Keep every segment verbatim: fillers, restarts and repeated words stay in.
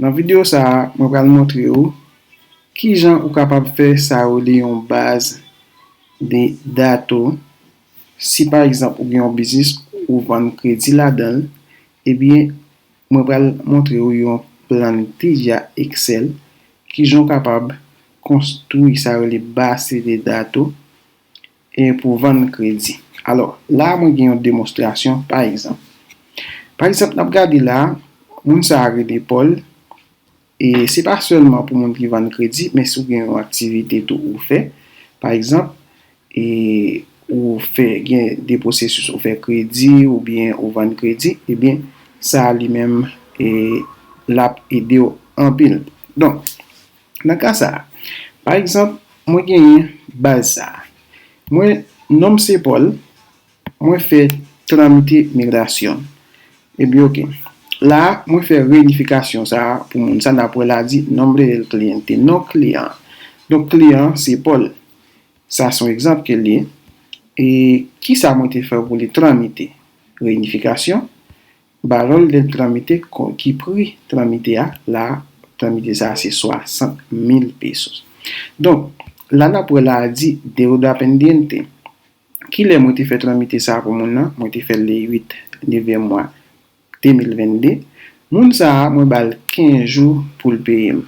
Nan videyo sa a, mwen pral montre w kijan ou kapab fè sa yo rele yon baz de dato. Si pa egzanp ou gen yon biznis ou vann kredi ladan l, ebyen mwen pral montre w yon plantilla Excel kijan w kapab konstwi sa yo rele base de dato e pou vann kredi. Alò, la a mwen gen yon demonstrasyon pa egzanp. Pa egzanp, n ap gade la a, moun sa a rele Paul, e se pa sèlman pou moun ki vann kredi, men si w gen yon aktivite tou ou fè, pa egzanp, e ou fè gen de pwosesis ou fè kredi oubyen ou vann kredi, ebyen sa a li menm e l ap ede w anpil. Donk, nan ka sa a, pa egzanp, mwen genyen baz sa a. Mwen, non m se Paul, mwen fè tramite migrasyon. Ebyen, oke. La a, mwen fè reyinifikasyon sa a pou moun sa n ap wè la di nombre del cliente, non kliyan an. Donk, kliyan an se Paul. Sa se yon egzanp ke l ye. E kisa mwen te fè pou li tramite? Reyinifikasyon. Valor del tramite, ki pri tramite a? La, tramite sa a se swasant mil pesos. Donk, la n ap wè la a di deuda pendiente. Kilè mwen te fè tramite sa a pou moun nan? Mwen te fè l le uit nevyèm mwa de mil vennde. Moun sa a, mwen ba l kenz jou pou l peye m.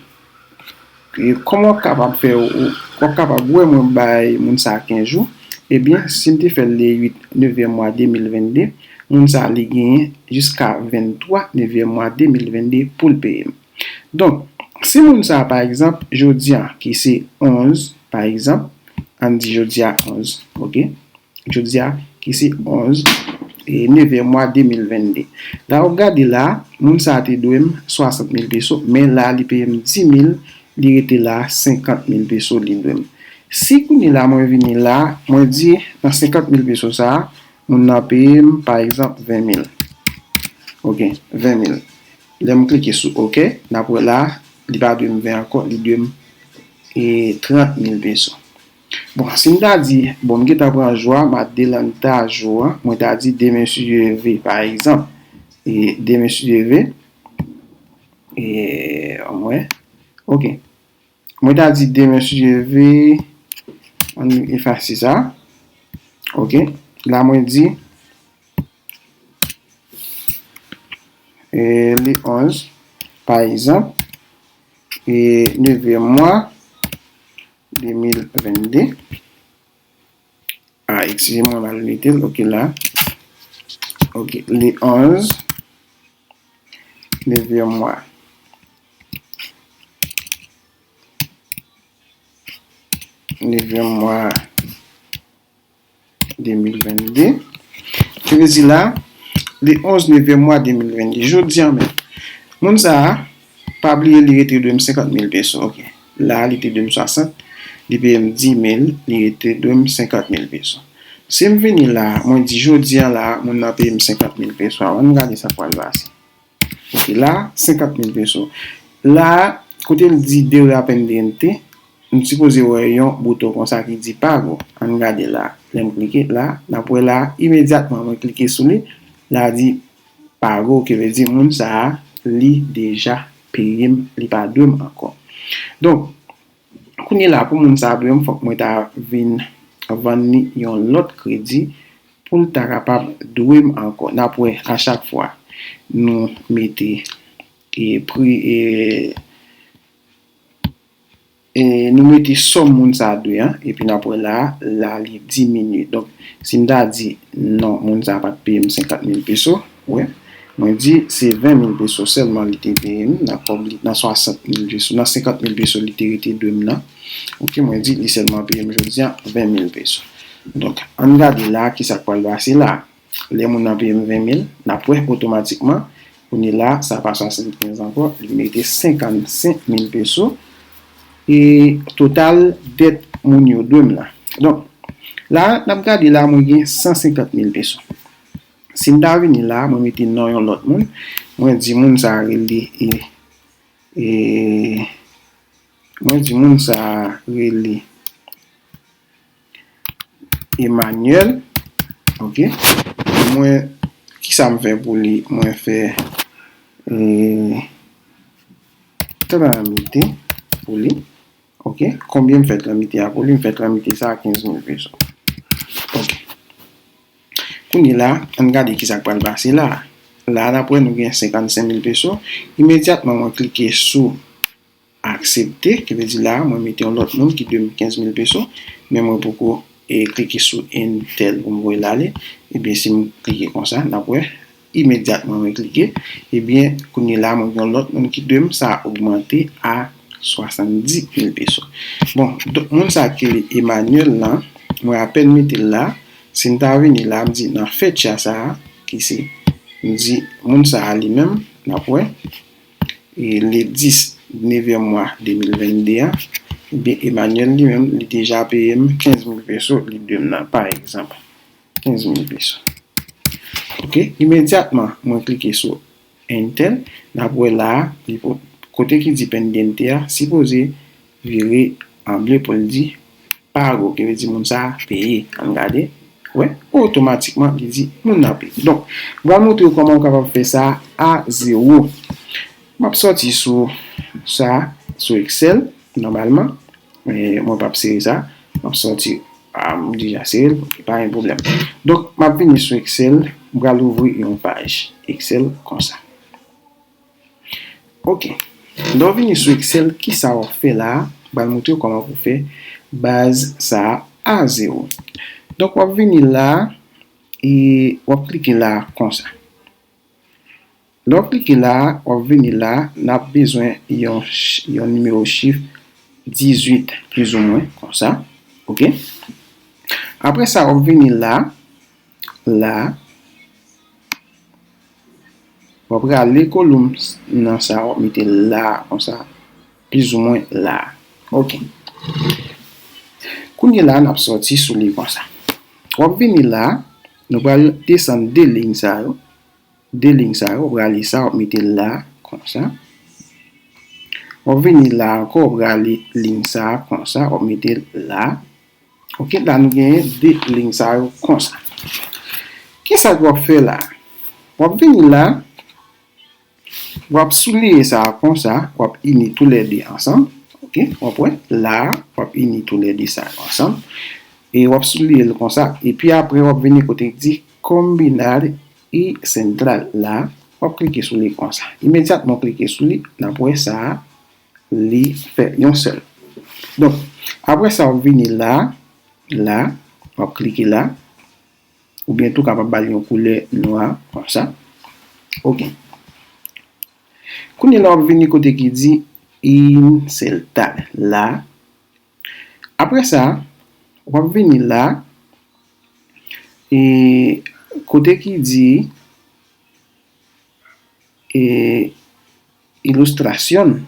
E kòman w kapab fè, w, w ap kapab wè mwen bay moun sa a kenz jou? Ebyen, si m te fè l le uit nevyèm mwa de mil vennde, moun sa a li genyen jiska venntwa nevyèm mwa de mil vennde pou l peye m. Donk, si moun sa a, pa egzanp, jodi a, ki se onz, pa egzanp, ann di jodi a onz, oke? Jodi a, ki se onz, e nevyèm mwa de mil vennde. La w ap gade la, moun sa a te dwe m swasant mil peso, men la li peye m dis mil, li rete la senkant mil peso li dwe m. Si kounye la mwen vini la, mwen di nan senkant mil peso sa a, moun nan peye m, pa egzanp, ven mil. Oke, ven mil. Lè m klike sou oke, n ap wè la, li pa dwe m ven ankò, li dwe m e trant mil peso. Bon, si m ta di, bon, m gentan pran jou a, m adelanta jou an, mwen ta di demen si Dye ve, pa egzanp. E demen si Dye ve, e mwen, oke. Mwen ta di demen si Dye ve, ann efase sa. Oke. La mwen di, e, le onz, pa egzanp, e nevyèm mwa de mil vennde. Ah, eskize mwen, m al mete l, oke, la. Oke, le onz, nevyèm mwa. Nevyèm mwa de mil vennde. Ki vle di la, le onz nevyèm mwa de mil vennde. Jodi a menm, moun sa a, pa bliye li rete dwe m senkant mil peso. Oke. La, li te dwe m swasant, li peye m dis mil, li rete dwe m senkant mil peso. Si m vini la, mwen di jodi a la, moun nan peye m senkant mil peso. Ann gade sa k pral pase. Oke, la, senkant mil peso. La, kote l di deuda pendiente, nou sipoze wè yon bouton konsa ki di pago. Ann gade la. Lè m klike la, n ap wè la, imedyatman mwen klike sou li, la di pago, ki vle di moun sa a, li deja peye m, li pa dwe m ankò. Donk, kounye la, pou moun sa a dwe m, fòk mwen ta vin vann li yon lòt kredi pou l ta kapab dwe m ankò. N ap wè a chak fwa nou mete e pri e, e nou mete sòm moun sa a dwe an, epi n ap wè la, la li diminye. Donk, si m ta di non, moun sa a pa t peye m senkant mil peso, wè, mwen di se ven mil peso sèlman li te peye m nan kòb li, nan swasant mil peso, nan senkant mil peso li te rete dwe m nan. Oke, mwen di li sèlman peye m jodi a ven mil peso. Donk, ann gade la ki sa k pral pase la. Lè moun nan peye m ven mil, n ap wè otomatikman, kounye la, sa pa swasannkenz ankò, li mete senkannsenk mil peso, e total dèt moun yo dwe m nan. Donk, la, n ap gade la, mwen gen san senkant mil peso. Si m ta vini la, mwen mete non yon lòt moun, mwen di moun sa a rele, e, e, mwen di moun sa a rele Emmanuel. Oke. Mwen, kisa m fè pou li? Mwen fè, e, Tramite pou li. Ok. Konbyen m fè tramite a pou li? M fè tramite sa a kenz mil peso. Ok. Kounye la, ann gade ki sa k pral pase la. La, n ap wè nou gen senkannsenk mil peso. Imedyatman, mwen klike sou aksepte, ki vle di la, mwen mete yon lòt moun ki dwe m kenz mil peso, men mwen poko e, klike sou Enter pou m voye l ale. Ebyen, si m klike konsa, n ap wè, imedyatman mwen klike, ebyen, kounye la, mwen gen yon lòt moun ki dwe m, sa ogmante a swasanndis mil peso. Bon, donk, moun sa ki rele Emmanuel lan, mwen apèn mete l la, si m ta vini la, m di nan fetch a sa a, ki se, m di moun sa a li menm, n ap wè, e le dis, nevè mwa de mil vennde a, ebyen, Emmanuel li menm, li deja peye m kenz mil peso, li dwe m nan, pa egzanp. Kenz mil peso. Ok, imedyatman, mwen klike sou Enter, n ap wè la a, li po-, kote ki di pendiente a, sipoze vire an ble pou l di pago, ki vle di moun sa a peye. Ann gade. Wè, otomatikman, li di moun nan peye. Donk, m pral montre w kòman w kapab fè sa a zewo. M ap sòti sou sa, sou Excel, nòmalman. E, mwen p ap sere sa. M ap sòti, a, m deja sere l, ok, pa gen pwoblèm. Donk, m ap vini sou Excel, m pral ouvri yon paj Excel konsa. Ok. Lè w vini sou Excel, ki sa w ap fè la a? M pral montre w kòman pou w fè baz sa a a zewo. Donk, w ap vini la, e w ap klike la a konsa. Lè w klike la a, w ap vini la a, n ap bezwen yon ch-, yon nimewo chif dizuit, plizoumwen, konsa. Ok? Apre sa, w ap vini la a, la a, w ap rale kolonn nan sa, w ap mete la a konsa, plizoumwen la a. Ok. Kounye la a, n ap sòti sou li konsa. W ap vini la a, nou pral desann de liy sa yo. De liy sa yo, w ap rale sa, w ap mete l la, konsa. W ap vini la ankò, w ap rale liy sa a, konsa, w ap mete l la. Ok, la nou genyen de liy sa yo, konsa. Kisa w ap fè la? W ap vini la, w ap souliye sa a, konsa, w ap ini toulède ansanm. Ok, w ap wè, la, w ap ini toulède sa yo ansanm. E w ap souliye l konsa. Epi apre, w ap vini kote ki di combinar y centrar la, w ap klike sou li konsa. Imedyatman w klike sou li, n ap wè sa a, li fè yon sèl. Donk, apre sa, w ap vini la, la, w ap klike la, oubyen tou kapab ba l yon koulè nwa, konsa. Ok. Kounye la, w ap vini kote ki di insertar la. Apre sa, w ap vini la, e kote ki di, e, ilustración,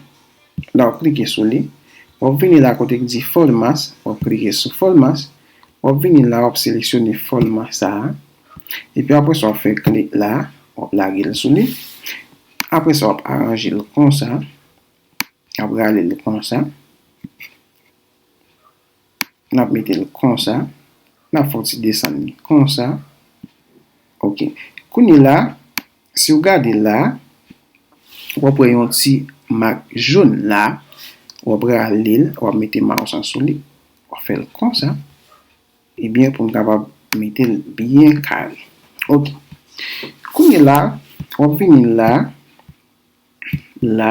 la w ap klike sou li. W ap vini la kote ki di formas, w ap klike sou formas. W ap vini la, w ap seleksyone forma sa a. Epi apre sa, w ap fè klik la, w ap lage l sou li. Apre sa, w ap aranje l konsa. W ap rale l konsa. N ap mete l konsa. N ap fè yon ti desann li konsa. Ok. Kounye la, si w gade la, w ap wè yon ti mak jòn la. W ap rale l, w ap mete mouse lan sou li. W ap fè l konsa. Ebyen, pou n kapab mete l byen kare. Ok. Kounye la, w ap vini la, la,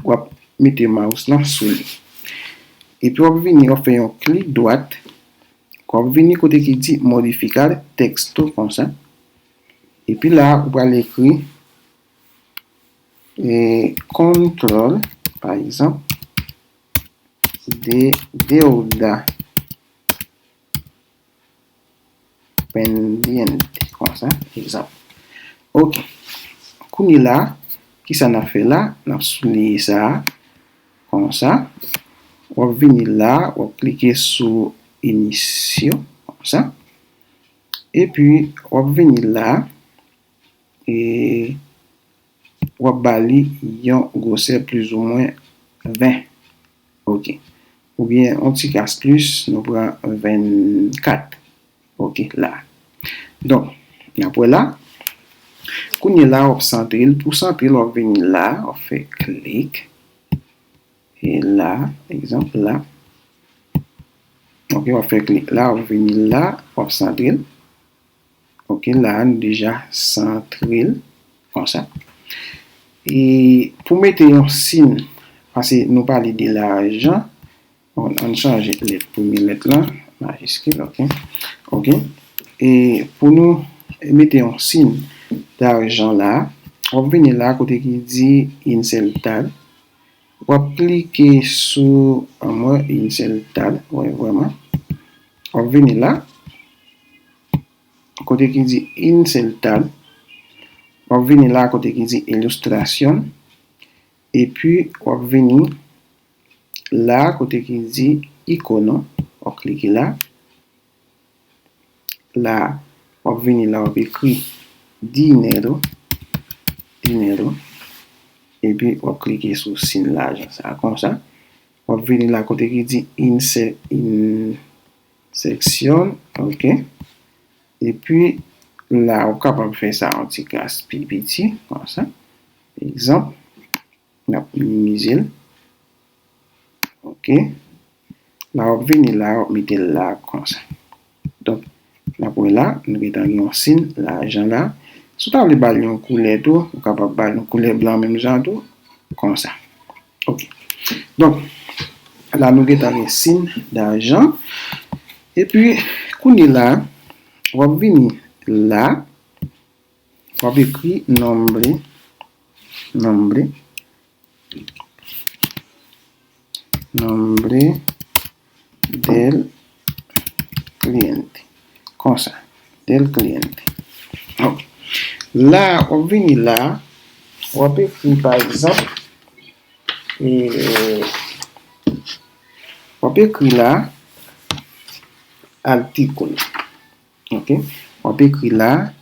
w ap mete mouse lan sou li. Epi w ap vini, w ap fè yon klik dwat. W ap vini kote ki di modificar texto konsa. Epi la, ou pral ekri, e, control, pa egzanp, de deuda pendiente, konsa, egzanp. Ok. Kounye la, kisa n ap fè la? N ap souliye sa a, konsa. W ap vini la, w ap klike sou inicio, konsa. Epi, w ap vini la, e w ap ba li yon gwosè plizoumwen ven. Ok. Oubyen, yon ti kras plis, nou pran vennkat. Ok, la. Donk, n ap wè la. Kounye la, w ap santre l. Pou santre l, w ap vini la, w ap fè klik. E la, egzanp la. Ok, w ap fè klik la, w ap vini la, w ap santre l. Ok, la a nou deja santre l konsa. E pou mete yon siy, paske nou pale de lajan, ann chanje lèt, premye lèt la, majiskil, ok. Ok. E pou nou mete yon siy dajan la, w ap vini la kote ki di insert tag. W ap klike sou, an mwen, insert tag, wè, vrèman. W ap vini la, kote ki di insert tag. W ap vini la, kote ki di ilustración. Epi, w ap vini la, kote ki di icono. W ap klike la. La, w ap vini la, w ap ekri dinero, dinero. Epi, w ap klike sou siy lajan sa a konsa. W ap vini la, kote ki di inse-, inserción, ok. Epi, la, w kapab fè sa yon ti kras pi piti, konsa. Egzanp, n ap minimize l. Ok. La, w ap vini la, w ap mete l la, konsa. Donk, n ap wè la, nou gentan gen yon siy lajan la. Si w ta vle ba l yon koulè tou, ou kapab ba l yon koulè blan menm jan tou, konsa. Ok. Donk, la, nou gentan gen siy dajan. Epi, kounye la, w ap vini la, w ap ekri nombre, nombre, nombre del cliente. Konsa, del cliente. Ok. La, w ap vini la, w ap ekri, pa egzanp, e, w ap ekri la, artículo. Ok. W ap ekri la.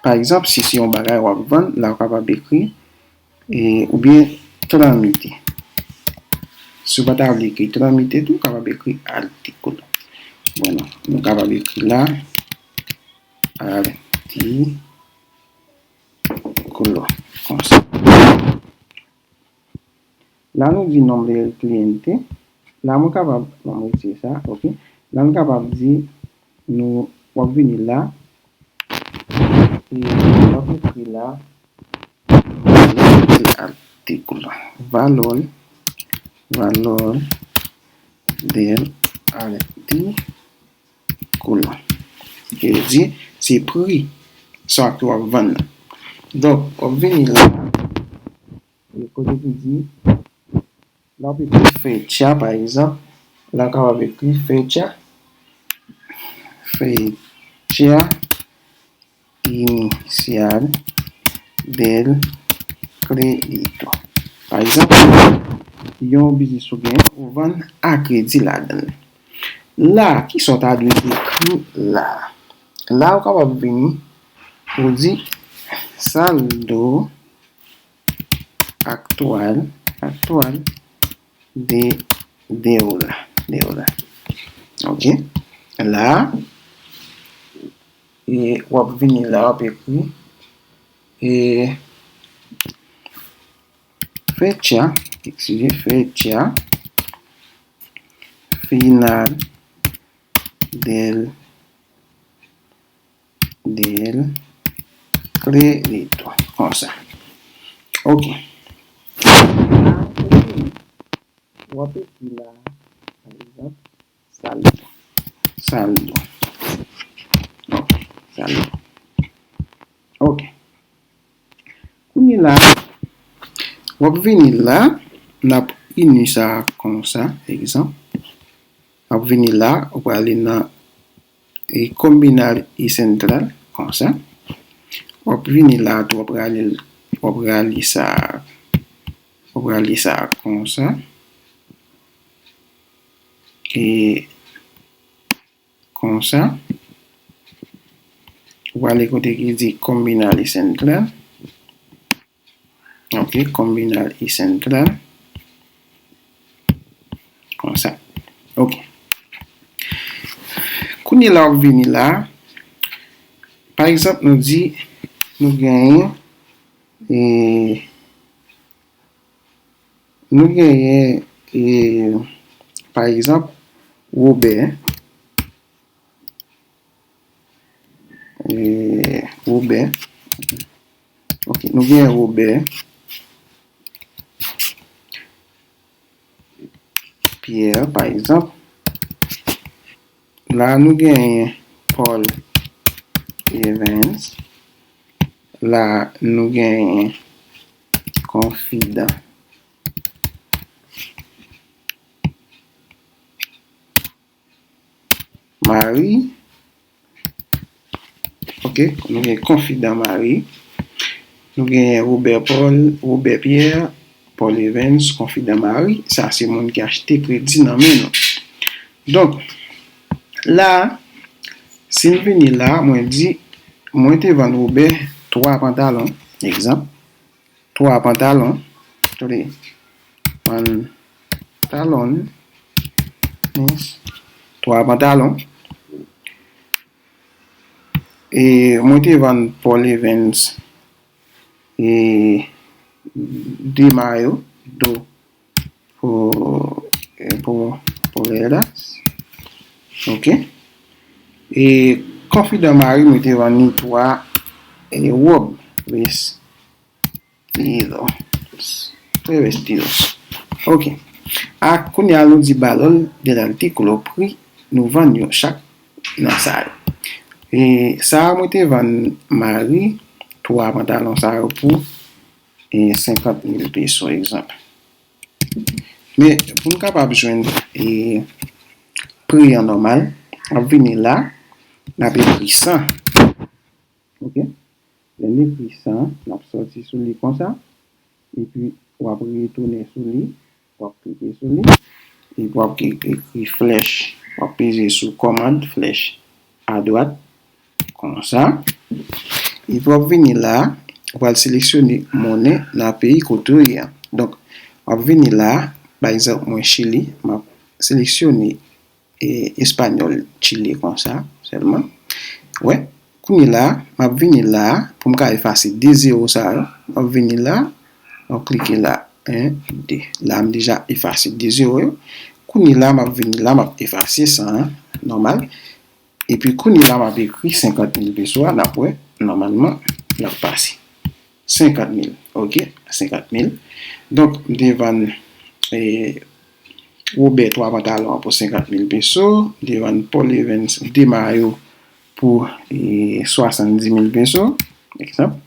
Pa egzanp, si se yon bagay w ap vann, la w kapab ekri, e, oubyen tramite. Si w pa ta vle ekri tramite tou, w kapab ekri artículo. Bon, nou kapab ekri la, artículo. Konsa. La nou di nombre del cliente. La mwen kapab, bon, mwen retire sa, ok. La nou kapab di, nou, w ap vini la, e w ap ekri la, valor del artículo. Valor, valor del artículo. Ki vle di, se pri sa ke w ap vann nan. Donk, w ap vini la, e kote ki di, la w ap ekri fecha, pa egzanp, la w kapab ekri fecha, fecha inicial del crédito. Pa egzanp, yon biznis ou gen, ou vann a kredi ladan l. La, kisa w ta dwe ekri la? La, ou kapab vini, ou di, saldo actual, actual de deuda, deuda. Ok. La, e w ap vini la, w ap ekri, e, fecha, eskize, fecha final del, del crédito. Konsa. Ok. W ap ekri la, pa egzanp, saldo. Saldo. Ok, saldo. Ok. Kounye la, w ap vini la, n ap ini sa konsa, egzanp. W ap vini la, ou prale nan e combinar y central, konsa. W ap vini la tou, w ap rale, w ap rale sa, w ap rale sa konsa. E konsa. W ale kote ki di combinar y central. Ok, combinar y central. Konsa. Ok. Kounye la, w ap vini la. Pa egzanp, nou di, nou genyen, e, Nou genyen, e, pa egzanp, Wobè. E, Wobè. Ok, nou genyen Wobè. Pierre, pa egzanp. La, nou genyen Paul Evans. La, nou genyen Confidan Marie. Ok, nou gen Confidan Marie. Nou gen Robert Paul, Robert Pierre, Paul Evans, Confidan Marie. Sa se moun ki achte kredi nan men nou. Donk, la, si m vini la, mwen di, mwen te vann Robert twa pantalon, egzanp. Twa pantalon. Tande. Pantalon. Yes. Twa pantalon. E mwen te vann Paul Evans e de mayo do pou, pou, pou Ledas. Ok. E Confidan Marie, mwen te vann li twa e wòb. Vestido. Tres vestidos. Ok. A, kounye a nou di valor del artículo, pri nou vann yo chak nan sa yo. E sa a mwen te vann Marie twa pantalon sa yo pou, e, senkant mil peso, egzanp. Men, pou n kapab jwenn, e, pri an nòmal, n ap vini la, n ap ekri san. Ok? Lè n ekri san, n ap sòti sou li konsa, epi w ap retounen sou li, w ap klike sou li, epi w ap ki-, ekri flèch, w ap peze sou kòmand flèch adwat, konsa. Epi w ap vini la, w pral seleksyone monnen nan peyi kote w ye a. Donk, w ap vini la, pa egzanp, mwen Chili, m ap seleksyone e, espanyòl Chile konsa sèlman. Wè, kounye la, m ap vini la, pou m ka efase de zewo sa yo, m ap vini la, m ap klike la, en, de. La, m deja efase de zewo yo. Kounye la, m ap vini la, m ap efase san an, nòmal. Epi kounye la, m ap ekri senkant mil peso a, n ap wè, nòmalman, l ap pase. Senkant mil, ok, senkant mil. Donk, m te vann, e, Wobè twa pantalon an pou senkant mil peso, m te vann Paul Evans de mayo pou, e, swasanndis mil peso, egzanp.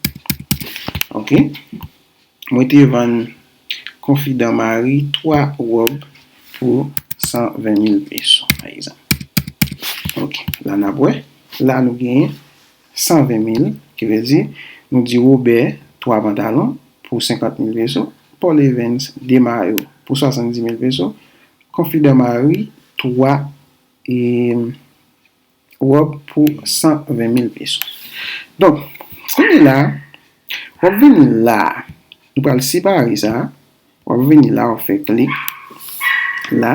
Ok. Mwen te vann Confidan Marie twa wòb pou san ven mil peso, pa egzanp. Ok, la n ap wè. La nou genyen san ven mil, ki vle di, nou di Wobè twa pantalon pou senkant mil peso, Paul Evans de mayo pou swasanndis mil peso, Confidan Marie twa, e, wòb pou san ven mil peso. Donk, kounye la, w ap vini la, nou pral separe sa, w ap vini la, w ap fè klik la,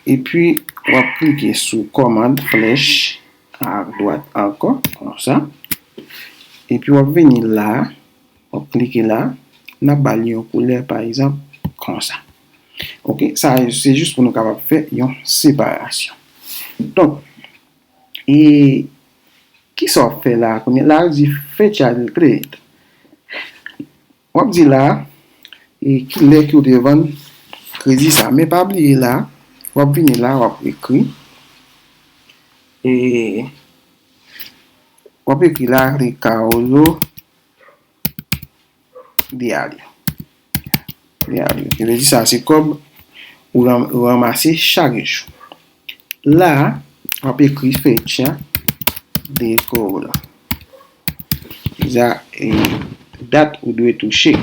epi w ap klike sou kòmand flèch adwat ankò, konsa. Epi w ap vini la, w ap klike la, n ap ba li yon koulè, pa egzanp, konsa. Ok, sa se jis pou nou kapab fè yon separasyon. Donk, e kisa w ap fè la kounye a? La, yo di fecha del crédito. W ap di la, e kilè ke w te vann kredi sa. Men pa bliye la, w ap vini la, w ap ekri. E w ap ekri la, recaudo diario. Diario. Ki vle di sa, se kòb ou ran-, ou ranmase chak jou. La, w ap ekri fecha de cobro. Sa, e, dat ou dwe touche.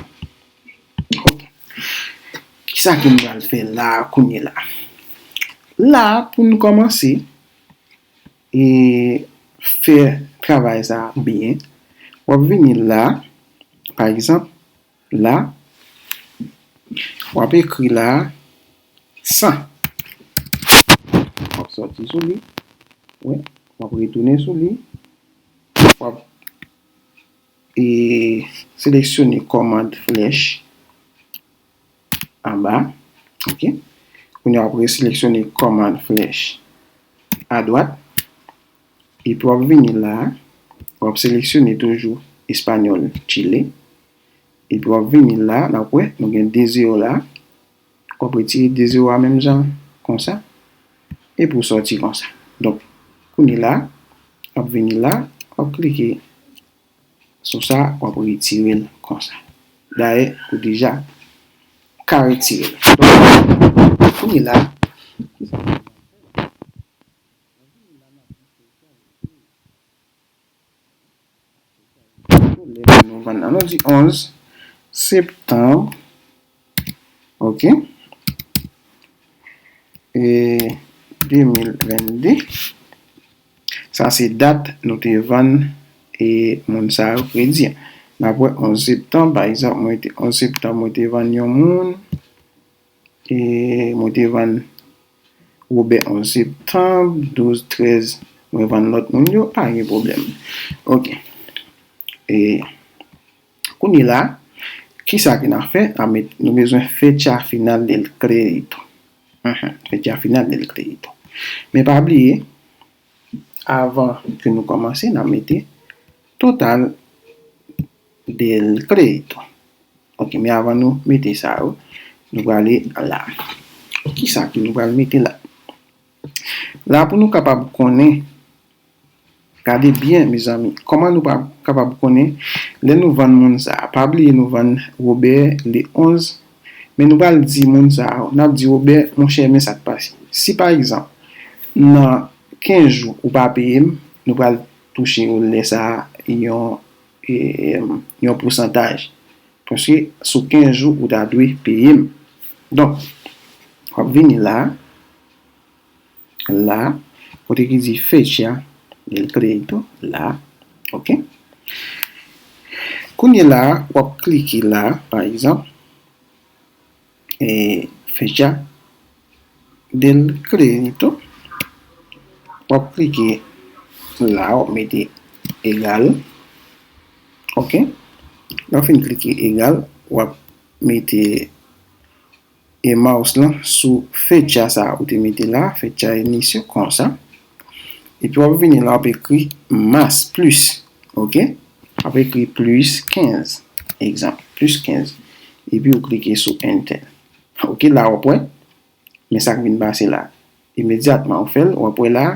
Ok. Kisa ke m pral fè la, kounye la? La, pou nou kòmanse, e fè travay sa a byen, w ap vini la, pa egzanp, la, w ap ekri la, san. W ap sòti sou li, wi, w ap retounen sou li, w ap, e, seleksyone kòmand flèch, anba. Ok. Kounye a w ap reseleksyone command flèch adwat. Epi w ap vini la, w ap seleksyone toujou espanyòl Chile. Epi w ap vini la, n ap wè, nou gen de zewo la. W ap retire de zewo a menm jan, konsa. Epi w sòti konsa. Donk, kounye la, w ap vini la, w ap klike sou sa, w ap retire l konsa. Dayè, ou deja ka retire l. Donk, kounye la, lè nou vann nan, nou di onz septanm, ok, e de mil vennde. Sa se dat nou te vann e moun sa yo kredi a. N ap wè onz septanm, pa egzanp, mwen te, onz septanm, mwen te vann yon moun, e mwen te vann Wobè onz septanm, douz, trèz, mwen vann lòt moun yo, pa gen pwoblèm. Ok. E kounye la, kisa ke n ap fè? N ap met, nou bezwen fecha final del crédito. Mhm, fecha final del crédito. Men pa bliye, avan ke nou kòmanse, n ap mete total del crédito. Ok, men avan nou mete sa yo, nou prale la. Kisa ke nou pral mete la? La, pou nou kapab konnen, gade byen, mezanmi, kòman nou pa kapab konnen lè nou vann moun sa a? Pa bliye nou vann Wobè le onz, men nou pral di moun sa a, n ap di, Wobè, monchè, men sa k pase. Si, pa egzanp, nan kenz jou ou pa peye m, nou pral touche ou lè sa a yon, e, yon pousantaj. Paske sou kenz jou, ou ta dwe peye m. Donk, w ap vini la, la, kote ki di fecha del crédito, la, ok. Kounye la, w ap klike la, pa egzanp, e, fecha del crédito. W ap klike la, w ap mete egal. Ok. Lè w fin klike egal, w ap mete e mouse lan sou fecha sa ou te mete la, fecha inicio konsa. Epi w ap vini la, w ap ekri mas plis. Ok? W ap ekri plis kenz. Egzanp, plis kenz. Epi w klike sou enter. Ok, la w ap wè. Men sa k vin pase la. Imedyatman w fè l, w ap wè la,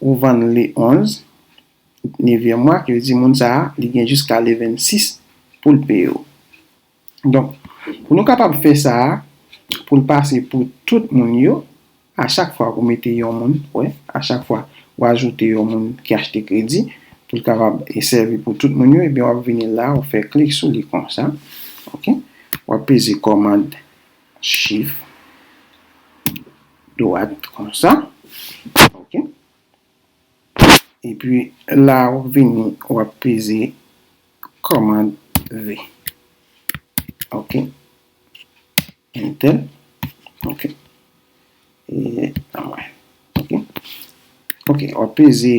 ou vann le onz, nevyèm mwa, ki vle di moun sa a, li gen jiska le vennsis pou l peye w. Donk, pou nou kapab fè sa a, pou l pase pou tout moun yo, a chak fwa ou mete yon moun, wè, a chak fwa ou ajoute yon moun ki achte kredi, pou l kapab e sèvi pou tout moun yo, ebyen w ap vini la, ou fè klik sou li konsa. Ok? W ap peze kòmand Shift dwat konsa. Ok. Epi la, w ap vini, w ap peze kòmand V. Ok. Enter. Ok. E, anmwey. Ok. Ok, w ap peze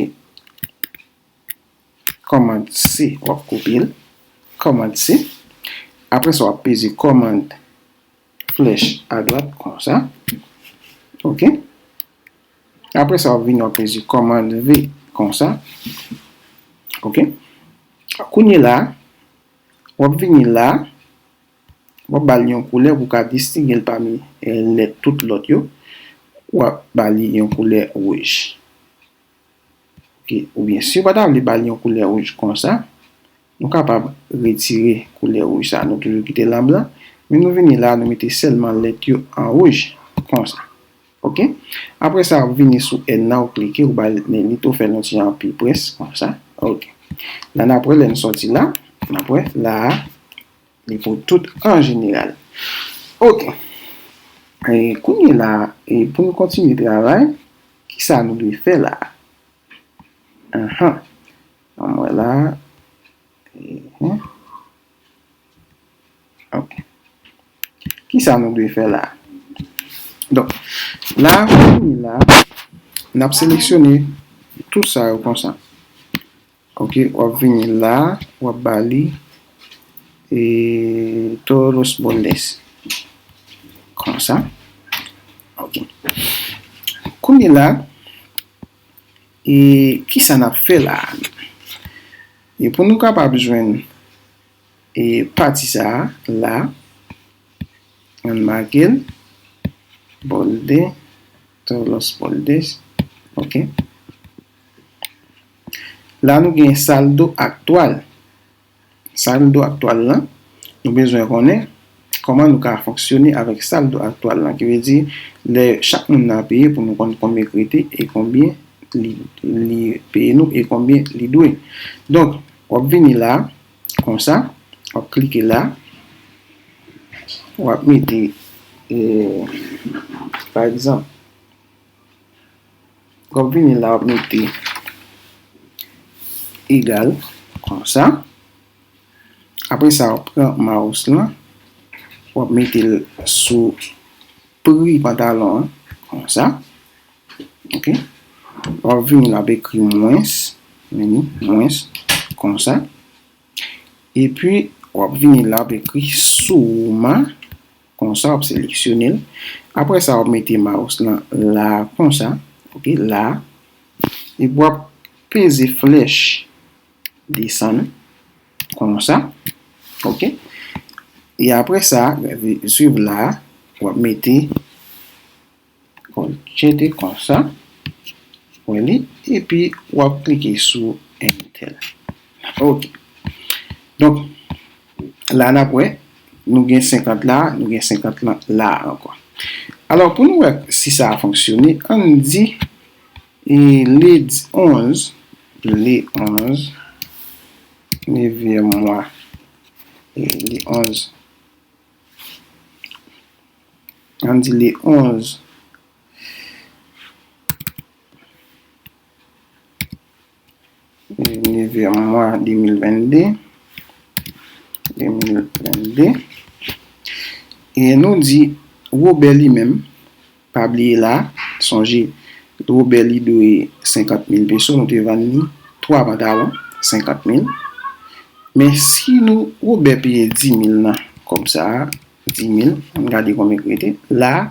kòmand C, w ap kopi l. Kòmand C. Apre sa, w ap peze kòmand flèch adwat konsa. Ok. Apre sa, w ap vini, w ap peze kòmand V konsa. Ok. Kounye la, w ap vini la, w ap ba l yon koulè pou w ka distinge l pami, eh, lèt tout lòt yo. W ap ba li yon koulè wouj. Ok, oubyen si w pa ta vle ba li yon koulè wouj konsa, nou kapab retire koulè wouj sa. Nou toujou kite l an blan, men nou vini la, nou mete sèlman lèt yo an wouj, konsa. Ok? Apre sa, w ap vini sou N nan, ou klike, ou ba l, men li tou fè l yon ti jan pi près, konsa. Ok. La, n ap wè, lè n sòti la, n ap wè, la a, li pou tout an jeneral. Ok. E kounye la, e pou nou kontinye travay, kisa nou dwe fè la? Anhan. Ann wè la. Ehe. Ok. Kisa nou dwe fè la? Donk, la, kounye la, n ap seleksyone tout sa yo konsa. Ok, w ap vini la, w ap ba li, e, todos los bordes. Konsa. Ok. Kounye la, e kisa n ap fè la? E pou nou kapab jwenn e pati sa a la, ann make l, bolde, todos boldes, ok. La nou gen saldo aktyèl. Saldo aktyèl la, nou bezwen konnen kòman nou ka fonksyone avèk saldo aktyèl la, ki vle di lè chak moun nan peye pou nou konn konbyen k rete e konbyen li, li peye nou e konbyen li dwe. Donk, w ap vini la, konsa, w ap klike la, w ap mete, e, pa egzanp, w ap vini la, w ap mete egal, konsa. Apre sa, w ap pran mouse lan, w ap mete l sou pri pantalon an, konsa. Ok. W ap vini la, w ap ekri mwens, vini, mwens, konsa. Epi, w ap vini la, w ap ekri suma, konsa, w ap seleksyone l. Apre sa, w ap mete mouse lan la, konsa, ok, la. Epi, w ap peze flèch desann, konsa, ok. E apre sa, swiv la, w ap mete Ctrl T konsa, wè li, epi w ap klike sou Enter. Ok. Donk, la n ap wè, nou gen senkant la, nou gen senkant lan la ankò. Alò, pou nou wè si sa a fonksyone, ann di, e, le onz, le onz, nevyèm mwa, e, le onz, ann di le onz, nevyèm mwa de mil vennde, de mil vennde. E nou di Wobè li menm, pa bliye la, sonje, Wobè li dwe senkant mil peso, nou te vann li twa pantalon, senkant mil. Men si nou, Wobè peye dis mil nan kòb sa a, dis mil, ann gade konbyen k rete. La,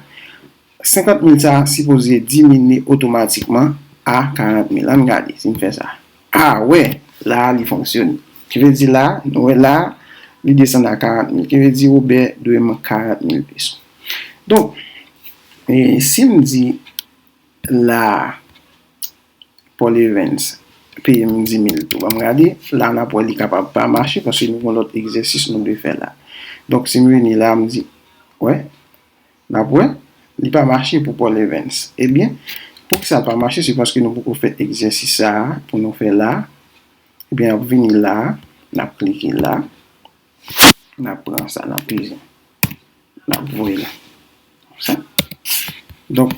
senkant mil sa a sipoze dimine otomatikman a karant mil. Ann gade si m fè sa. A, wè, la a li fonksyone. Ki vle di la, nou wè la, li desann a karant mil. Ki vle di Wobè dwe m karant mil peso. Donk, e, si m di la, Paul Evans peye m dis mil tou. Ban m gade, la n ap wè li kapab pa mache paske nou gen lòt egzèsis nou dwe fè la. Donk, si m vini la, m di, wè, n ap wè, li pa mache pou Paul Evans. Ebyen, poukisa l pa mache? Se paske nou poko fè egzèsis sa a pou nou fè la. Ebyen, n ap vini la, n ap klike la. N ap pran sa, n ap peze. N ap voye la. Konsa. Donk,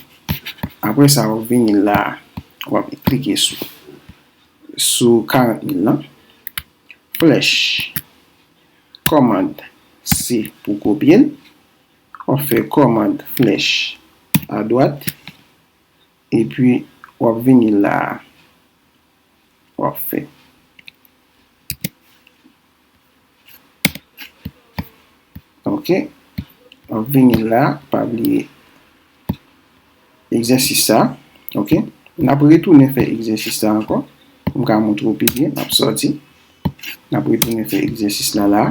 apre sa, w ap vini la, w ap klike sou, sou karant mil lan. Flèch. Kòmand C pou kopye l. W ap fè kòmand flèch adwat. Epi, w ap vini la. W ap fè. Ok. W ap vini la, pa bliye egzèsis sa. Ok. N ap retounen fè egzèsis sa ankò. Pou m ka montre w pi byen, n ap sòti. N ap retounen fè egzèsis la la.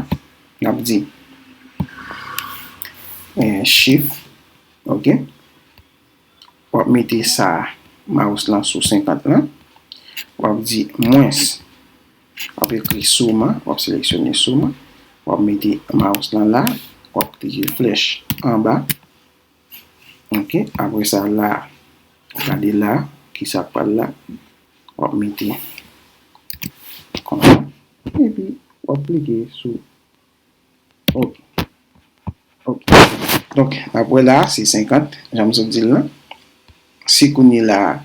N ap di, eh, Shift. Ok. W ap mete sa, mouse lan sou senkant lan. W ap di mwens. W ap ekri suma, w ap seleksyone suma. W ap mete mouse lan la. W ap klike flèch anba. Ok, apre sa la, gade la, kisa k pral la. W ap mete konsa. Epi, w ap klike sou Ok. Ok. Donk, apre la, se senkant, jan m sot di l lan. Si kounye la,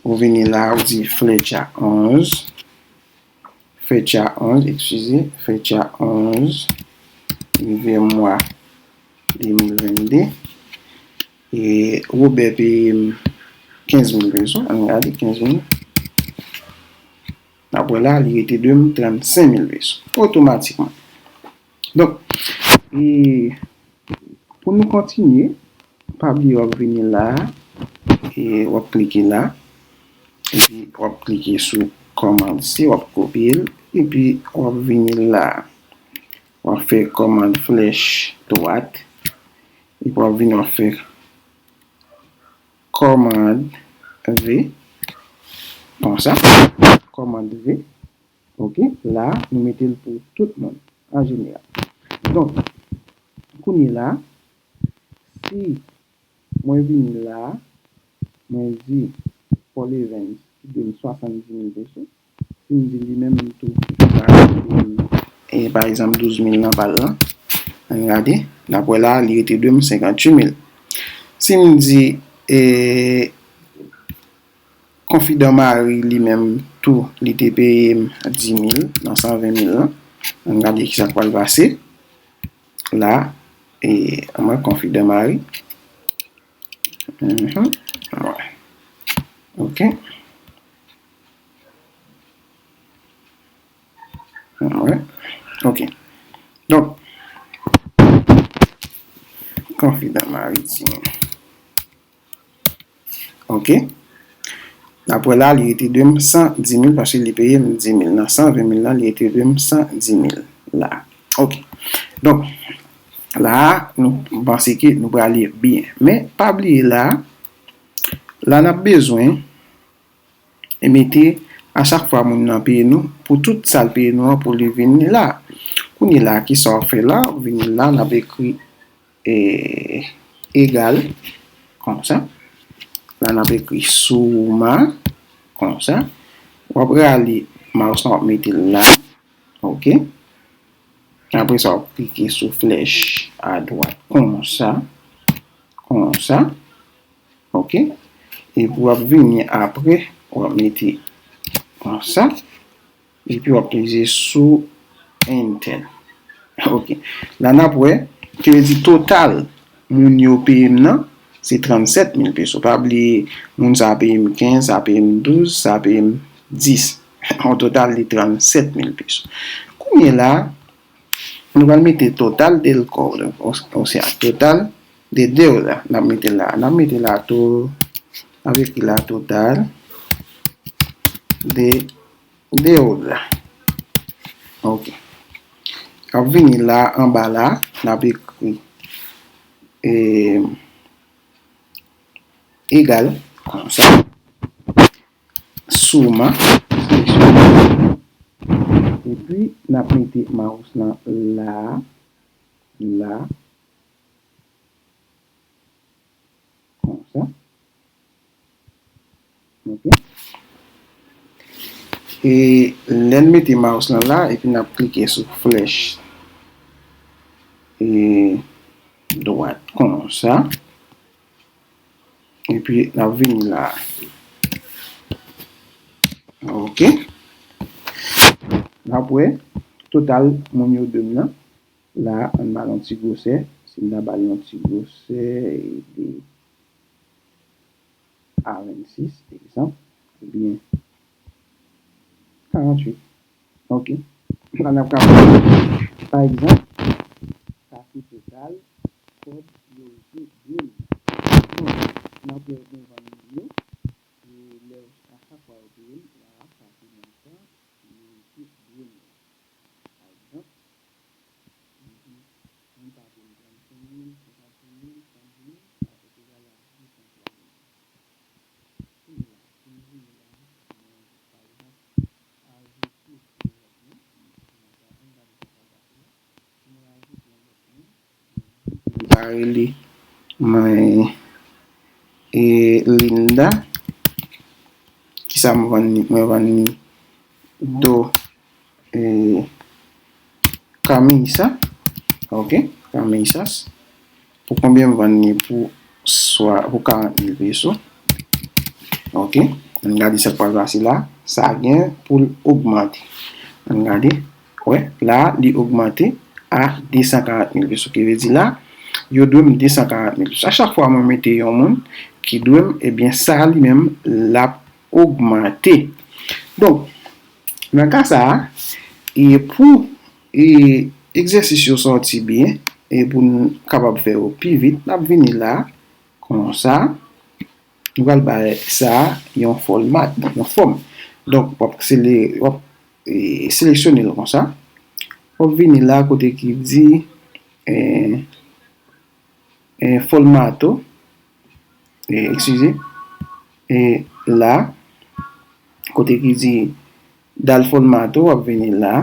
ou vini la, ou di flecha onz, fecha onz, eskize, fecha onz, nevyèm mwa de mil vennde, e Wobè peye m kenz mil peso, ann gade, kenz mil. Apre la, li rete dwe m trannsenk mil peso, otomatikman. Donk, e pou nou kontinye, Pa bliye w ap vini la, e w ap klike la, epi w ap klike sou kòmand C, w ap kopye l, epi w ap vini la, w ap fè kòmand flèch dwat, epi w ap vini w ap fè kòmand V, konsa, kòmand V, ok, la, nou mete l pou tout moun, an jeneral. Donk, kounye la, si mwen vini la, mwen di Paul Evans ki dwe m swasanndis mil peso, si m di li menm tou, li pa dwe m, e, pa egzanp, douz mil nan pa l lan, ann gade, n ap wè la, li rete dwe m senkantuit mil. Si m di, e, Konfidan Mari li menm tou, li te peye m dis mil nan san ven mil lan. Ann gade kisa k pral pase. La, e, ann wè Konfidan Mari. Mhm. Ann wè. Ok. Ann wè. Ok. Donk, Konfidan Mari di. Ok. N ap wè la, li rete dwe m san dis mil paske li peye m dis mil. Nan san ven mil lan, li rete dwe m san dis mil la. Ok. Donk, la, nou, m panse ke nou prale byen. Men, pa bliye la, la n ap bezwen e mete a chak fwa moun nan peye nou, pou tout sa l peye nou an, pou li vin la. Kounye la, kisa w fè la? W vini la, n ap ekri, e, egal, konsa. La, n ap ekri suma, konsa. W ap rale mouse lan, w ap mete l la. Ok. Apre sa, w ap klike sou flèch adwat, konsa, konsa. Ok. Epi w ap vini apre, w ap mete konsa. Epi w ap peze sou Enter. Ok. La n ap wè, ki vle di total moun yo peye m nan, se trannsèt mil peso. Pa bliye, moun sa peye m kenz, sa peye m douz, sa peye m dis. An total, li trannsèt mil peso. Kounye la, nou pral mete total del cobro, o, osea, total de deuda. N ap mete la, n ap mete la to, n ap ekri la total de deuda. Ok. N ap vini la, anba la, n ap ekri, e, egal, konsa, suma, epi n ap mete mouse lan la, la, konsa. Ok. E lè n mete mouse lan la, epi n ap klike sou flèch, e, dwat konsa. Epi n ap vini la. Ok. N ap wè total moun yo dwe m nan. La, ann ba l yon ti gwosè. Si n ta ba l yon ti gwosè, e de a vennsis, egzanp, oubyen karanntuit. Ok. La, n ap ka wè, pa egzanp, sa se total kòb yo rete dwe m. Donk, n ap wè nou vann moun yo, e lè a chak fwa yo peye m, la, sa se montan yo rete dwe m. Pa egzanp, m di, moun sa peye m trannsenk mil, senkannsenk mil, san mil, sa fèt egal a de san twa mil. Kounye la, si m vini la, mwen, pa egzanp, ajoute yon lòt moun, ann gade sa k pral pase la. Si mwen ajoute yon lòt moun, mwen di, m ta rele mwen, e, Linda. Kisa m vann li? Mwen vann li do, e, Camisa. Ok, Camisas. Pou konbyen m vann li? Pou swa, pou karant mil peso. Ok, ann gade sa k pral pase la. Sa gen pou l ogmante. Ann gade. Wè, la, li ogmante a de san karant mil peso. Ki vle di la, yo dwe m de san karant mil peso. A chak fwa mwen mete yon moun ki dwe m, ebyen, sa li menm, l ap ogmante. Donk, nan ka sa a, e pou, e, egzèsis yo sòti byen, e pou n kapab fè yo pi vit, n ap vini la, Konsa, nou pral bay sa yon fòmat, yon fòm. Donk, w ap sele-, w ap, e, seleksyone l konsa. W ap vini la kote ki di, e, e, formato, e, eskize, e, la, kote ki di dal formato, w ap vini la.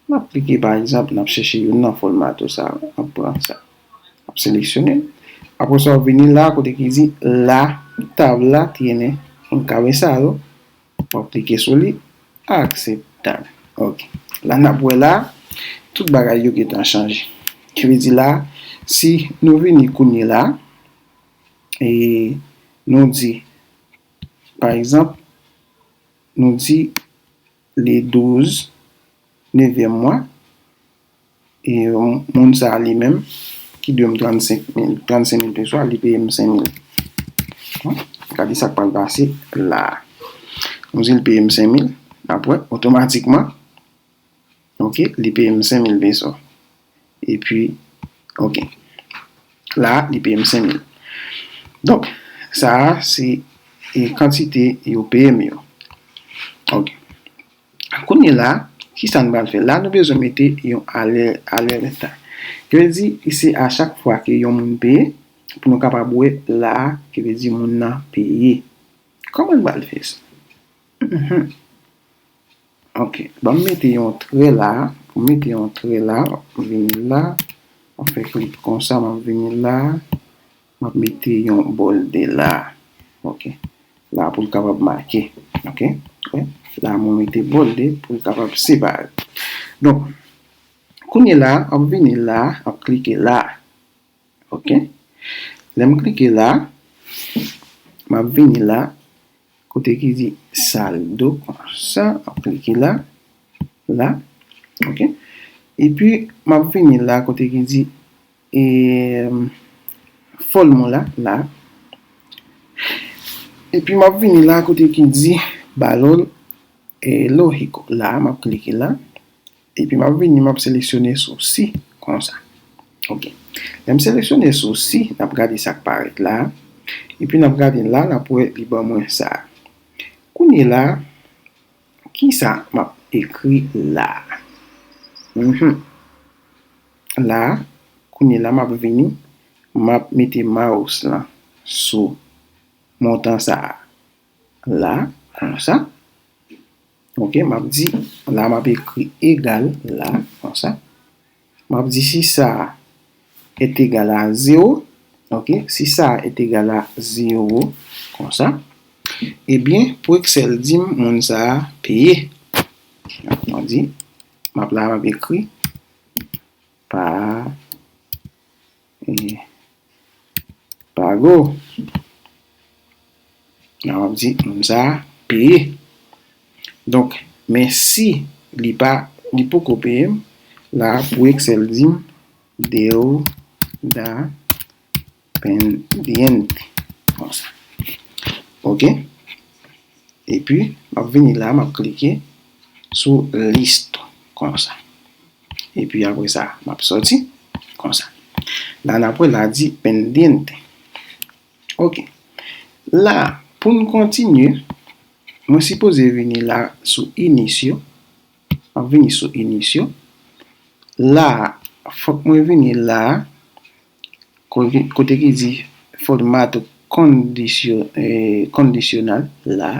N ap klike, pa egzanp, n ap chèche youn nan formato sa, n ap pran sa. N ap seleksyone l. Apre sa, w ap vini la, kote ki di la tabla tiene encabezado. W ap klike sou li. Akseptab. Ok. La, n ap wè la, tout bagay yo gentan chanje. Ki vle di la, si nou vini kounye la, e nou di, pa egzanp, nou di le douz, nevyèm mwa, e moun sa a li menm, ki dwe m trannsenk mil, trannsenk mil peso a, li peye m senk mil. Bon, gade sa k pral pase la a. Nou di l peye m senk mil, apre, otomatikman, ok, li peye m senk mil peso. Epi, ok, la a, li peye m senk mil. Donk, sa a, se, e, kantite yo peye m yo. Ok. Kounye la, kisa n pral fè? La, nou bezwen mete yon alè-, alèta. Ki vle di, se a chak fwa ke yon moun peye, pou nou kapab wè la, ki vle di moun nan peye. Kòman n pral fè sa? Mhm. Ok. Ban m mete yon trè la. Pou m mete yon trè la, m vini la. M fè klik konsa, m ap vini la. M ap mete yon bòlde la. Ok. La pou l kapab make. Ok. Wè? La mwen mete bòlde pou l kapab separe. Donk, kounye la, m ap vini la, m ap klike la. Ok. Lè m klike la, m ap vini la, kote ki di saldo konsa, m ap klike la, la. Ok. Epi, m ap vini la, kote ki di, e, fòm la, la. Epi, m ap vini la, kote ki di balon, e, lojiko. La, m ap klike la. Epi m ap vini, m ap seleksyone sou si, konsa. Ok. Lè m seleksyone sou si, n ap gade sa k parèt la. Epi n ap gade la, n ap wè li ban mwen sa. Kounye la, kisa m ap ekri la? Mhm. La, kounye la, m ap vini, m ap mete mouse lan sou montan sa a. La, konsa. Ok, m ap di, la m ap ekri egal la, konsa. M ap di si sa est égal à zéro, ok, si sa est égal à zéro, konsa, ebyen, pou Excel di m, moun sa a peye. M ap di, m ap la, m ap ekri, pa, e, pago. La, m ap di, moun sa a peye. Donk, men si li pa, li poko peye m, la, pou Excel di m, deuda pendiente. Konsa. Ok? Epi, m ap vini la, m ap klike sou listo. Konsa. Epi apre sa, m ap sòti. Konsa. La, n ap wè la di pendiente. Ok. La, pou n kontinye, mwen sipoze vini la sou inicio. M ap vini sou inicio. La, fòk mwen vini la, kote, kote ki di formato kondisyo-, e, kondisyonal la.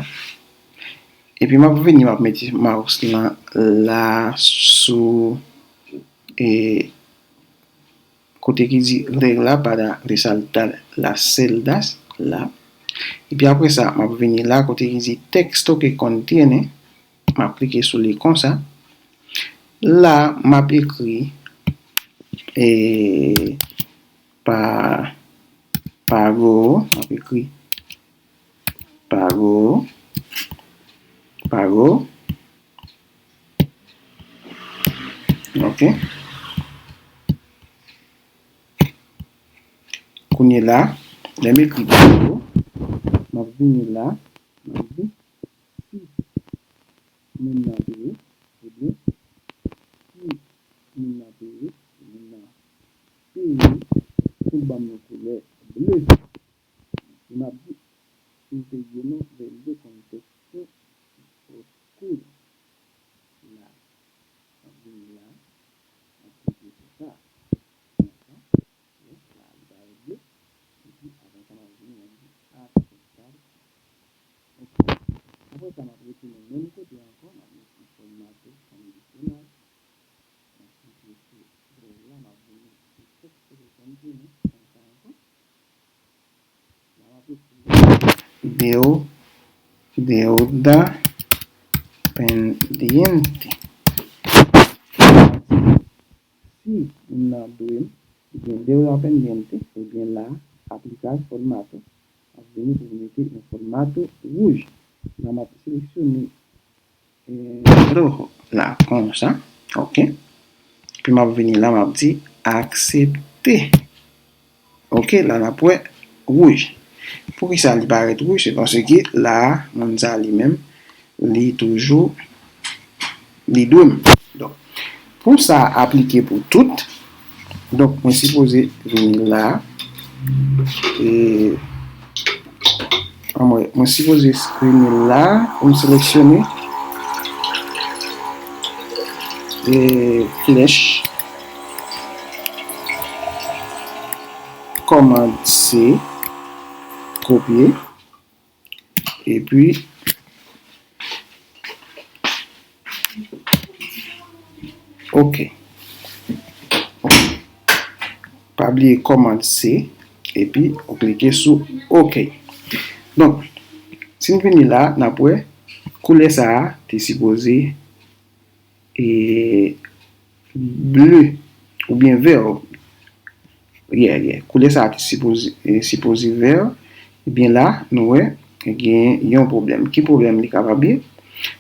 Epi m ap vini, m ap mete mouse lan la sou, e, kote ki di regla para resaltar las celdas la. Epi apre sa, m ap vini la kote ki di texto que contiene. M ap klike sou li konsa. La, m ap ekri, e, pa, pago, m ap ekri pago, pago. Ok. Kounye la, lè m ekri pago, m ap vini la, m ap di, si moun nan peye, ebyen, si moun nan peye, si moun nan peye, pou l ban m yon koulè ble. Relleno del contesto oscuro. La, m ap vini la, m ap klike sou sa. Konsa. Yes, la, li parèt byen. Epi, apre sa, m ap vini, m ap di aceptar. Ok. Apre sa, m ap retounen menm kote ankò, m ap mete formato condicional. M ap klike sou rèl la, m ap vini sou texto que contiene, konsa ankò. La, m ap ekri deu-, deuda pendiente. Si moun nan dwe m, ebyen, deuda pendiente, ebyen la, aplicar formato. M ap vini pou m mete yon formato wouj. La, m ap seleksyone, eh, rojo la, konsa. Ok. Epi m ap vini la, m ap di aksepte. Ok, la n ap wè wouj. Poukisa li parèt wouj? Se paske la, moun sa li menm, li toujou, li dwe m. Donk, pou sa aplike pou tout, donk, mwen sipoze vini la, e, anmwey, mwen sipoze vini la, pou m seleksyone, e, flèch, kòmand C, kopye, epi, ok. Pa bliye kòmand C, epi ou klike sou ok. Donk, si n vini la, n ap wè koulè sa a te sipoze e, ble oubyen vè. Yeah, yeah. Koulè sa a te sipoze, e, sipoze vè. Ebyen la, nou wè, gen yon pwoblèm. Ki pwoblèm li kapab ye?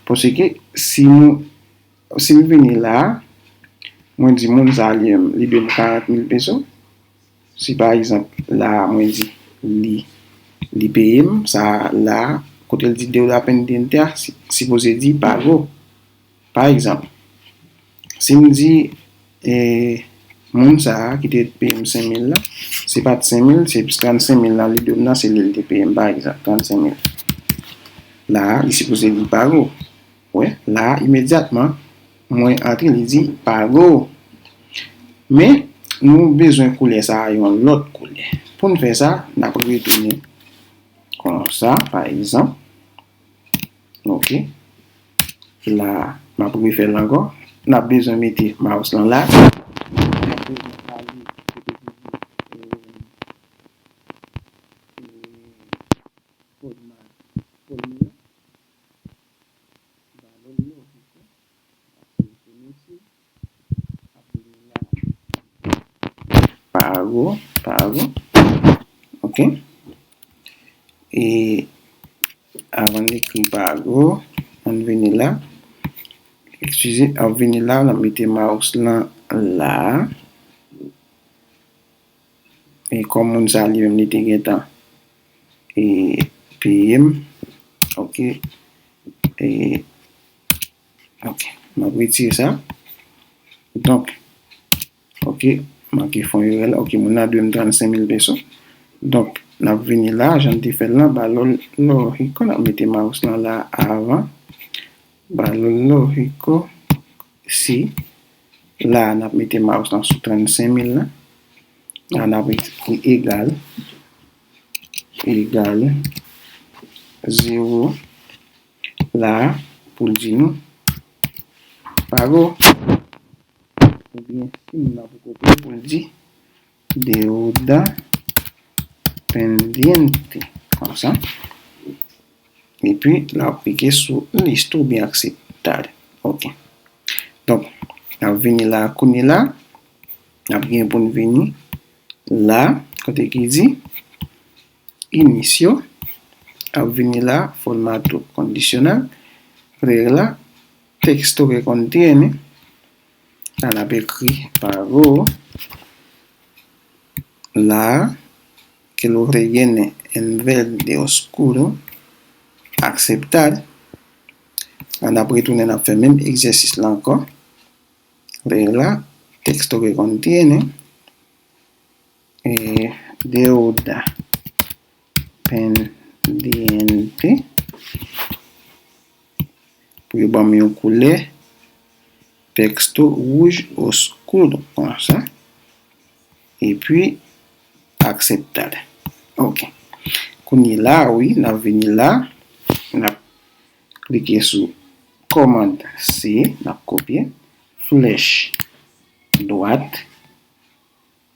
Paske si nou, si m vini la, mwen di moun sa li, li dwe m karant mil peso. Si pa egzanp, la, mwen di li, li peye m, sa la, kote l di deuda pendiente a, si, sipoze di pago. Pa egzanp, si m di, e, moun sa a ki te peye m senk mil la, se pa t senk mil, se trannsenk mil la li dwe m nan, se li l te peye m, pa egzanp, trannsenk mil. La, li sipoze di pago. Wè, la, imedyatman, mwen antre, li di pago. Men, nou bezwen koulè sa a yon lòt koulè. Pou n fè sa, n ap retounen konsa, pa egzanp. Ok. La, m ap refè l ankò. N ap bezwen mete mouse lan la. N ap bezwen ale kote ki di, eh, eh, forma, formula. Valor lógico. Ap seleksyone isit. Ap vini la. Pago, pago. Ok. E avan n ekri pago, ann vini la. Eskize, ap vini la, n ap mete mouse lan la. E kòm moun sa li menm li te gentan, e, peye m. Ok. E, ok. M ap retire sa. Donk, ok, manke fè yon erè la. Ok, moun nan dwe m trannsenk mil peso. Donk, n ap vini la, jan n te fè l lan, valor lógico, n ap mete mouse lan la avan. Valor lógico, si, la, n ap mete mouse lan sou trannsenk mil la. La, n ap ekri egal, egal zewo la, pou l di nou pago. Oubyen, si moun nan poko peye, pou l di deuda pendiente. Konsa. Epi, la, w ap klike sou listo oubyen aceptar. Ok. Donk, n ap vini la, kounye la, n ap gen pou n vini la, kote ki di inicio, ap vini la, formato condicional, regla, texto que contiene, la n ap ekri pago, la, que lo rellene en verde oscuro, aceptar, la n ap retounen, n ap fè menm egzèsis la ankò, regla, texto que contiene, eh, deuda pendiente. D N T, pou yo ban m yon koulè texto wouj oskou, donk konsa. Epi, aksepte. Ok. Kounye la, wi, n ap vini la. N ap klike sou kòmand C, n ap kopye. Flèch dwat.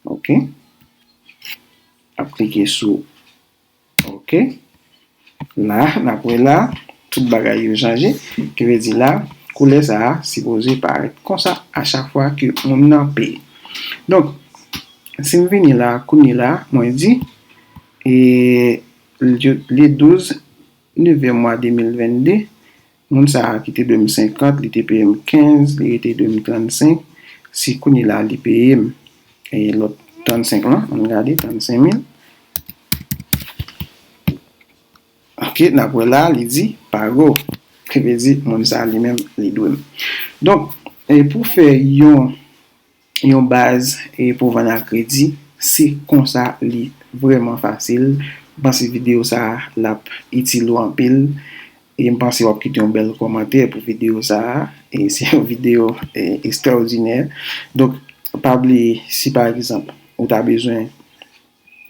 Ok. N ap klike sou Ok. La, n ap wè la, tout bagay yo chanje. Ki vle di la, koulè sa a sipoze parèt konsa a chak fwa ke moun nan peye. Donk, si m vini la, kounye la, mwen di, e, le, le douz, nevè mwa de mil vennde, moun sa a ki te dwe m senkant, li te peye m kenz, li rete dwe m trannsenk. Si kounye la, li peye m, e, lòt trannsenk lan, ann gade, trannsenk mil. Ok, n ap wè la, li di pago. Ki vle di, moun sa a li menm, li dwe m. Donk, e, pou fè yon, yon baz, e, pou vann a kredi, se konsa li vrèman fasil. M panse videyo sa a, l ap itil ou anpil. E m panse w ap kite yon bèl kòmantè pou videyo sa a. E se yon videyo, e, ekstraòdinè. Donk, pa bliye, si pa egzanp, ou ta bezwen,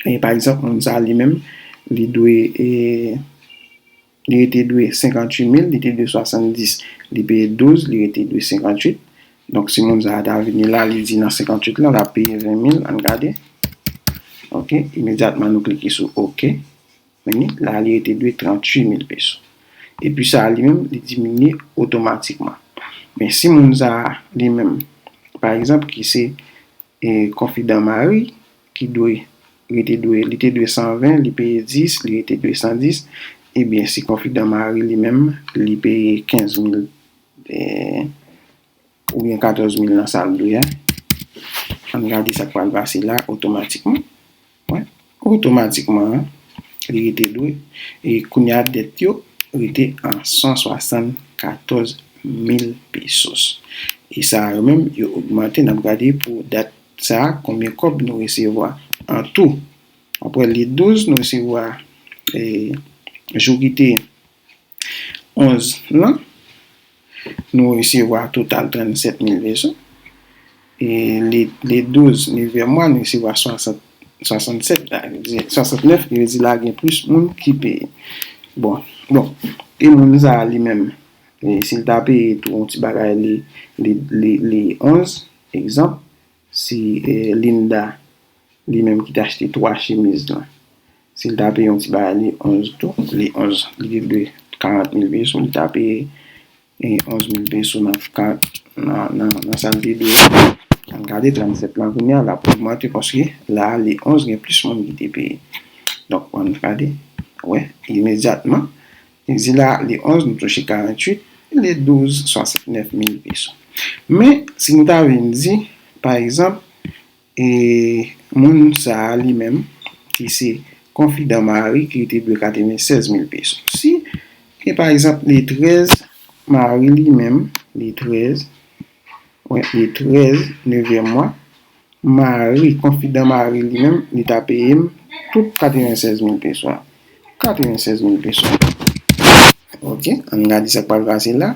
e pa egzanp, moun sa a li menm, li dwe, e, li rete dwe senkantuit mil, li te dwe swasanndis, li peye douz, li rete dwe senkantuit. Donk, si moun sa a ta vini la, li di nan senkantuit lan, l ap peye ven mil, ann gade. Ok, imedyatman nou klike sou ok. Men la, li rete dwe tranntuit mil peso. Epi sa a li menm, li diminye otomatikman. Men si moun sa a li menm, pa egzanp, ki se, e, konfidan Mari, ki dwe, rete dwe, li te dwe san ven, li peye dis, li rete dwe san dis, ebyen, si konfidan Mari li menm, li peye kenz mil, e, oubyen katòz mil nan sa l dwe a. Ann gade sa k pral pase la otomatikman. Wè, otomatikman, li rete dwe. E kounye a, dèt yo rete an san swasannkatòz mil pesos. E sa yo menm, yo ogmante, n ap gade pou dat sa a, konbyen kòb nou resevwa an tou. Apre le douz, nou resevwa, e, jou ki te onz lan, nou resevwa total trannsèt mil peso. E le, le douz, nevè mwa, nou resevwa swasant, swasannsèt, a, swasannnèf, ki vle di la gen plis moun ki peye. Bon, bon, e moun sa a li menm, e si l ta peye tou yon ti bagay le, le, le, le onz, egzanp, si, e, Linda, li menm ki t achte twa chemiz lan, si l ta peye yon ti bagay le onz tou, le onz, li te dwe karant mil peso, li ta peye, e, onz mil peso nan ka-, nan, nan, nan sa l te dwe. Ann gade trannsèt lan kounye a, l ap ogmante paske la, le onz, gen plis moun ki te peye. Donk, ann gade, wè, imedyatman, li di la, le onz, nou touche karanntuit, le douz, swasannnèf mil peso. Men, si nou ta vin di, pa egzanp, e moun sa a li menm, ki se konfidan Mari, ki te dwe katrevennsèz mil peso. Si, e pa egzanp, le trèz, Mari li menm, le trèz, wè, le trèz, nevè mwa, Mari, konfidan Mari li menm, li ta peye m tout katrevennsèz mil peso a. Katrevennsèz mil peso. Ok, ann gade sa k pral pase la.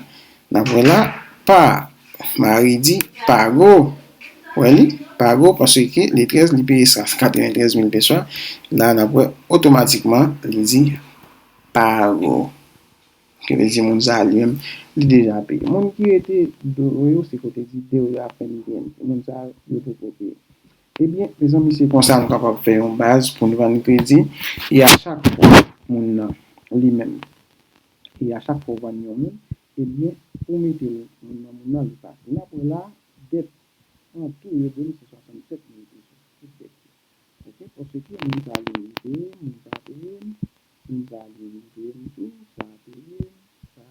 N ap wè la, pa, Mari di, pago. Wè li, pago, paske le trèz, li peye san katreventrèz mil peso a. La, n ap wè, otomatikman, li di, pago. Ki vle di moun sa a li menm, li deja peye. Moun ki rete dwe yo, se kote di due afendente. Moun sa a, yo poko peye. Ebyen, mezanmi, se konsa nou kapab fè yon baz pou nou vann kredi. E a chak fwa, moun nan, li menm, e a chak fwa w vann yon moun, ebyen, ou mete l, moun nan, moun nan, li pase. N ap wè la, dèt an tou, yo dwe m se swasannsèt mil peso. Tout dèt yo. Ok, paske moun sa li vin peye m, moun sa peye m, moun sa li vin peye m tou, sa peye m, sa,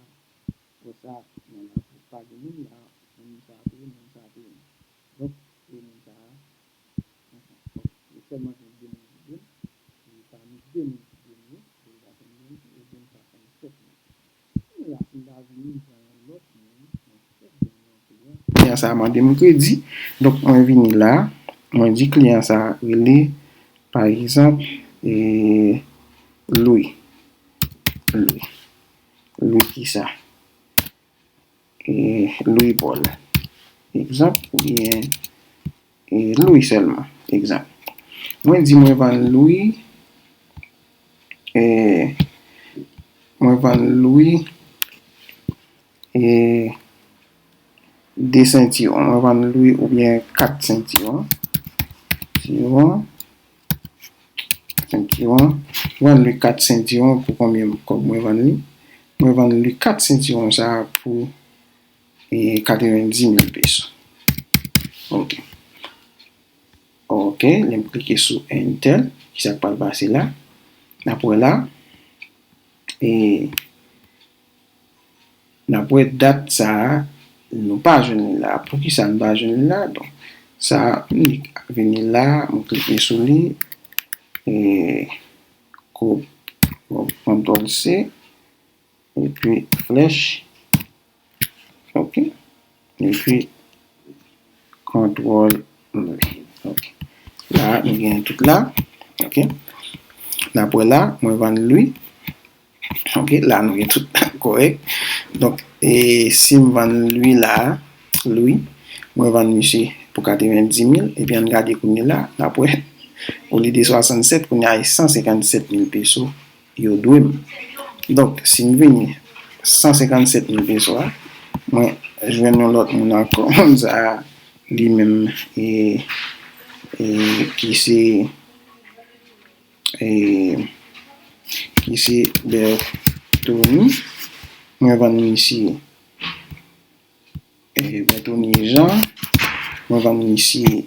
bon, sa, nan la, pa gen moun la, moun sa peye m, moun sa peye m. Donk, e moun sa, donk, e sèlman gen de moun ki dwe m, e pami de moun ki dwe m yo, de moun sa fè m dwe m tou, yo dwe m swasannsèt mil. Kounye a, si m ta vini, m pran yon lòt moun, mwen fèk gen yon kliyan. Kliyan sa a mande m kredi. Donk, mwen vini la, mwen di kliyan sa a rele, pa egzanp, e, Louis. Louis. Louis kisa? E, Louis Paul. Egzanp, oubyen, e, Louis sèlman. Egzanp. Mwen di mwen vann Louis, e, mwen vann Louis, e, de sentiwon. Mwen vann Louis oubyen kat sentiwon. Sentiwon. Sentiwon. Mwen vann Louis kat sentiwon pou konbyen kòb mwen vann li? Mwen vann Louis kat sentiwon sa a pou, e, katrevendimil peso. Ok. Ok, lè m klike sou Enter, kisa k pral pase la? N ap wè la. E, n ap wè dat sa a, nou pa jwenn li la. Poukisa n pa jwenn li la? Donk, sa a inik. Vini la, mwen klike sou li. E, ko-, kontwòl C. Epi flèch. Ok. Epi kontwòl V. Ok. La, nou gen tout la. Ok. N ap wè la, mwen vann Louis. Ok, la nou gen tout kòrèk. Donk, e, si m vann Louis la, Louis, mwen vann misye pou katrevendimil, epi ann gade kounye la, n ap wè, olye de swasannsèt, kounye a e san senkannsèt mil peso yo dwe m. Donk, si m vini san senkannsèt mil peso a, mwen jwenn yon lòt moun ankò, moun sa a, li menm, e, e, ki se, e, ki se Bertony. Mwen vann misye, e, Bertony Jean. Mwen vann misye,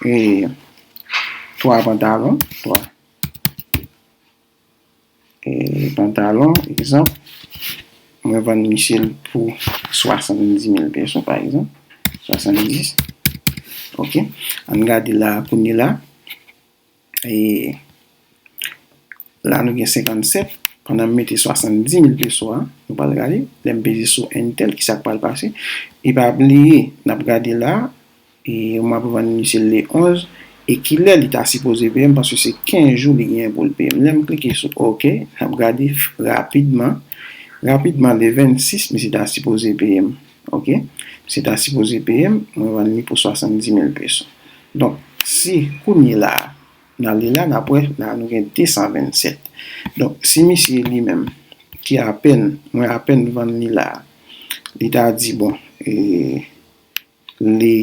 e, twa pantalon, twa, e, pantalon, egzanp. Mwen vann misye l pou swasanndimil peso, pa egzanp. Swasanndis. Ok. Ann gade la, kounye la. E la, nou gen senkannsèt. Pandan m mete swasanndimil peso a, nou pral gade. Lè m peze sou Enter, kisa k pral pase? E pa bliye, n ap gade la, e m ap vann misye le onz, e kilè li ta sipoze peye m, paske se kenz jou li genyen pou l peye m. Lè m klike sou ok, n ap gade f-, rapidman, rapidman, le vennsis, misye ta sipoze peye m. Ok? Misye ta sipoze peye m, mwen vann li pou swasanndimil peso. Donk, si kounye la, n ale la, n ap wè, la, nou gen desanvennsèt. Donk, si misye li menm, ki apèn, mwen apèn vann li la, li ta di, bon, e, le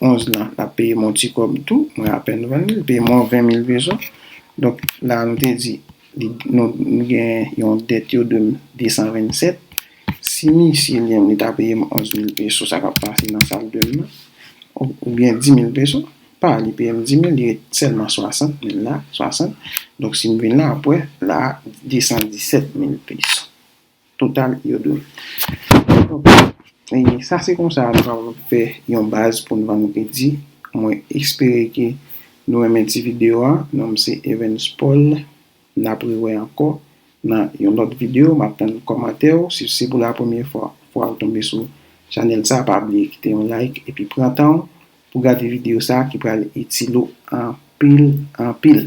onz lan, l ap peye m yon ti kòb tou, mwen apèn vann li, li peye m yon ven mil peso. Donk, la, nou te di, li, nou, nou gen yon dèt yo dwe m desanvennsèt. Si misye li menm, li ta peye m onz mil peso, sa k ap pase nan sal de m nan, ou, oubyen dis mil peso, pa, li peye m dis mil, li ret sèlman swasant mil la, swasant. Donk, si m vin la, ap wè, la, desanndisèt mil peso total yo dwe. Donk, e sa se konsa nou kapab fè yon baz pou n vann kredi. Mwen espere ke nou renmen ti videyo a. Non m se Evens Paul. N ap rewè ankò nan yon lòt videyo. M ap tann kòmantè w. Si se pou la premyè fwa, fwa w tonbe sou chanèl sa, pa bliye kite yon like epi pran tan w pou gade videyo sa ki pral itil ou anpil, anpil.